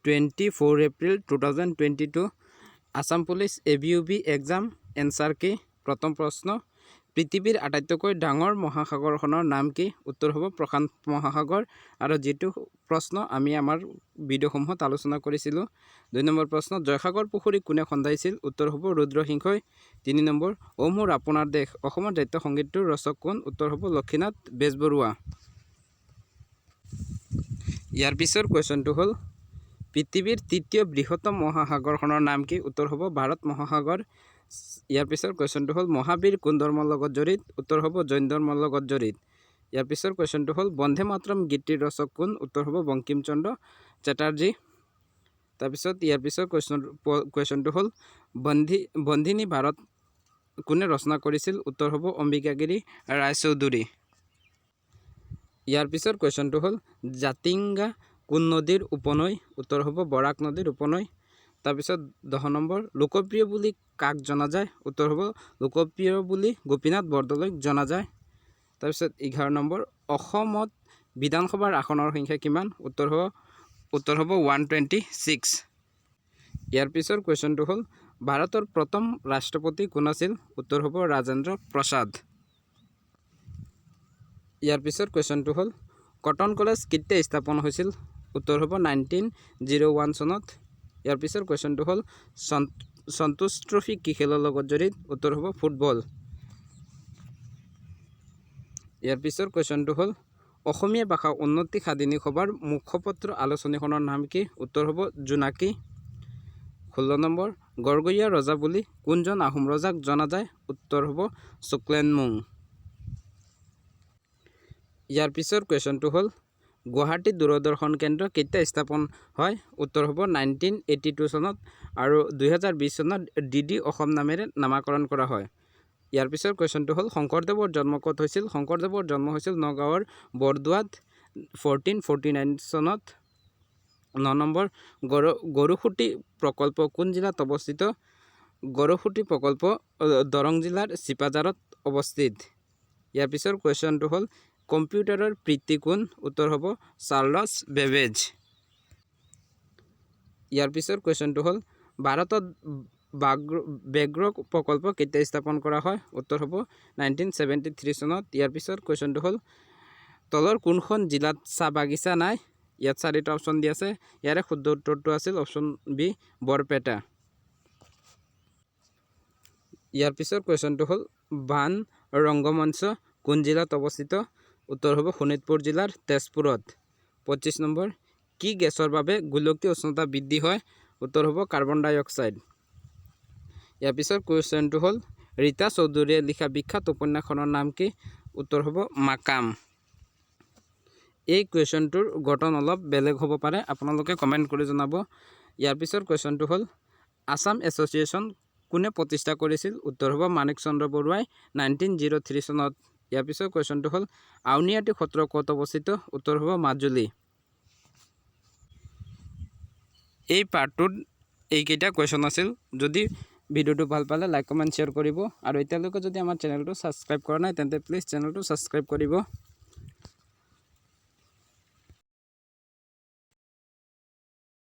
24 April 2022, Assam Police AB UB exam answer key। প্ৰথম প্ৰশ্ন, পৃথিৱীৰ আটাইতকৈ ডাঙৰ মহাসাগৰখনৰ নাম কি? উত্তৰ হ'ব প্ৰশান্ত মহাসাগৰ। আৰু যিটো প্ৰশ্ন আমি আমাৰ ভিডিঅ'সমূহত আলোচনা কৰিছিলোঁ। দুই নম্বৰ প্ৰশ্ন, জয়সাগৰ পুখুৰী কোনে খন্দাইছিল? উত্তৰ হ'ব ৰুদ্ৰসিংহই। তিনি নম্বৰ, অ' মোৰ আপোনাৰ দেশ অসমৰ জাতীয় সংগীতটোৰ ৰচক কোন? উত্তৰ হ'ব লক্ষ্মীনাথ বেজবৰুৱা। ইয়াৰ পিছৰ কুৱেশ্যনটো হ'ল, পৃথিৱীৰ তৃতীয় বৃহত্তম মহাসাগৰখনৰ নাম কি? উত্তৰ হ'ব ভাৰত মহাসাগৰ। ইয়াৰ পিছৰ কুৱেশ্যনটো হ'ল, মহাবীৰ কোন ধৰ্মৰ লগত জড়িত? উত্তৰ হ'ব জৈন ধৰ্মৰ লগত জড়িত। ইয়াৰ পিছৰ কুৱেশ্যনটো হ'ল, বন্দে মাতৰম গীতটিৰ ৰচক কোন? উত্তৰ হ'ব বংকিম চন্দ্ৰ চেটাৰ্জী। তাৰপিছত ইয়াৰ পিছৰ কুৱেশ্যনটো হ'ল, বন্দিনী ভাৰত কোনে ৰচনা কৰিছিল? উত্তৰ হ'ব অম্বিকাগিৰি ৰায়চৌধুৰী। ইয়াৰ পিছৰ কুৱেশ্যনটো হ'ল, জাতিংগা কোন নদীৰ উপনৈ? উত্তৰ হ'ব বৰাক নদীৰ উপনৈ। তাৰপিছত 10 নম্বৰ, লোকপ্ৰিয় বুলি কাক জনা যায়? উত্তৰ হ'ব লোকপ্ৰিয় বুলি গোপীনাথ বৰদলৈক জনা যায়। তাৰপিছত 11 নম্বৰ, অসমত বিধানসভাৰ আসনৰ সংখ্যা কিমান? উত্তৰ হ'ব 126। ইয়াৰ পিছৰ কুৱেশ্যনটো হ'ল, ভাৰতৰ প্ৰথম ৰাষ্ট্ৰপতি কোন আছিল? উত্তৰ হ'ব ৰাজেন্দ্ৰ প্ৰসাদ। ইয়াৰ পিছৰ কুৱেশ্যনটো হ'ল, কটন কলেজ কেতিয়া স্থাপন হৈছিল? উত্তৰ হ'ব 1901 চনত। ইয়াৰ পিছৰ কুৱেশ্যনটো হ'ল, সন্তোষ ট্ৰফি কি খেলৰ লগত জড়িত? উত্তৰ হ'ব ফুটবল। ইয়াৰ পিছৰ কুৱেশ্যনটো হ'ল, অসমীয়া ভাষা উন্নতি সাধিনী সভাৰ মুখপত্ৰ আলোচনীখনৰ নাম কি? উত্তৰ হ'ব জোনাকী। 16 নম্বৰ, গড়গৰীয়া ৰজা বুলি কোনজন আহোম ৰজাক জনা যায়? উত্তৰ হ'ব চুক্লেনমুং। ইয়াৰ পিছৰ কুৱেশ্যনটো হ'ল, গুৱাহাটী দূৰদৰ্শন কেন্দ্ৰ কেতিয়া স্থাপন হয়? উত্তৰ হ'ব 1982 চনত আৰু 2020 চনত ডি ডি অসম নামেৰে নামাকৰণ কৰা হয়। ইয়াৰ পিছৰ কুৱেশ্যনটো হ'ল, শংকৰদেৱৰ জন্ম ক'ত হৈছিল? শংকৰদেৱৰ জন্ম হৈছিল নগাঁৱৰ বৰদোৱাত 1449 চনত। ন নম্বৰ, গৰুখুঁটি প্ৰকল্প কোন জিলাত অৱস্থিত? গৰুখুঁটি প্ৰকল্প দৰং জিলাৰ ছিপাঝাৰত অৱস্থিত। ইয়াৰ পিছৰ কুৱেশ্যনটো হ'ল, কম্পিউটাৰৰ পিতৃ কোন? উত্তৰ হ'ব চাৰ্লছ বেবেজ। ইয়াৰ পিছৰ কুৱেশ্যনটো হ'ল, ভাৰতত ব্যাঘ্ৰ প্ৰকল্প কেতিয়া স্থাপন কৰা হয়? উত্তৰ হ'ব 1973 চনত। ইয়াৰ পিছৰ কুৱেশ্যনটো হ'ল, তলৰ কোনখন জিলাত চাহ বাগিচা নাই? ইয়াত চাৰিটা অপশ্যন দি আছে। ইয়াৰে শুদ্ধ উত্তৰটো আছিল অপশ্যন বি, বৰপেটা। ইয়াৰ পিছৰ কুৱেশ্যনটো হ'ল, বান ৰংগমঞ্চ কোন জিলাত অৱস্থিত? উত্তৰ হ'ব শোণিতপুৰ জিলাৰ তেজপুৰত। 25 নম্বৰ, কি গেছৰ বাবে গোলকীয় উষ্ণতা বৃদ্ধি হয়? উত্তৰ হ'ব কাৰ্বন ডাই অক্সাইড। ইয়াৰ পিছৰ কুৱেশ্যনটো হ'ল, ৰীতা চৌধুৰীয়ে লিখা বিখ্যাত উপন্যাসখনৰ নাম কি? উত্তৰ হ'ব মাকাম। এই কুৱেশ্যনটোৰ গঠন অলপ বেলেগ হ'ব পাৰে, আপোনালোকে কমেণ্ট কৰি জনাব। ইয়াৰ পিছৰ কুৱেশ্যনটো হ'ল, আছাম এছ'চিয়েশ্যন কোনে প্ৰতিষ্ঠা কৰিছিল? উত্তৰ হ'ব মাণিক চন্দ্ৰ বৰুৱাই 1903 চনত। ইয়াৰ পিছৰ কুৱেশ্যনটো হ'ল, আউনীআটী সত্ৰ ক'ত অৱস্থিত? উত্তৰ হ'ব মাজুলী। এই পাৰ্টটোত এইকেইটা কুৱেশ্যন আছিল। যদি ভিডিঅ'টো ভাল পালে লাইক, কমেণ্ট, শ্বেয়াৰ কৰিব আৰু এতিয়ালৈকে যদি আমাৰ চেনেলটো ছাবস্ক্ৰাইব কৰা নাই, তেন্তে প্লিজ চেনেলটো ছাবস্ক্ৰাইব কৰিব।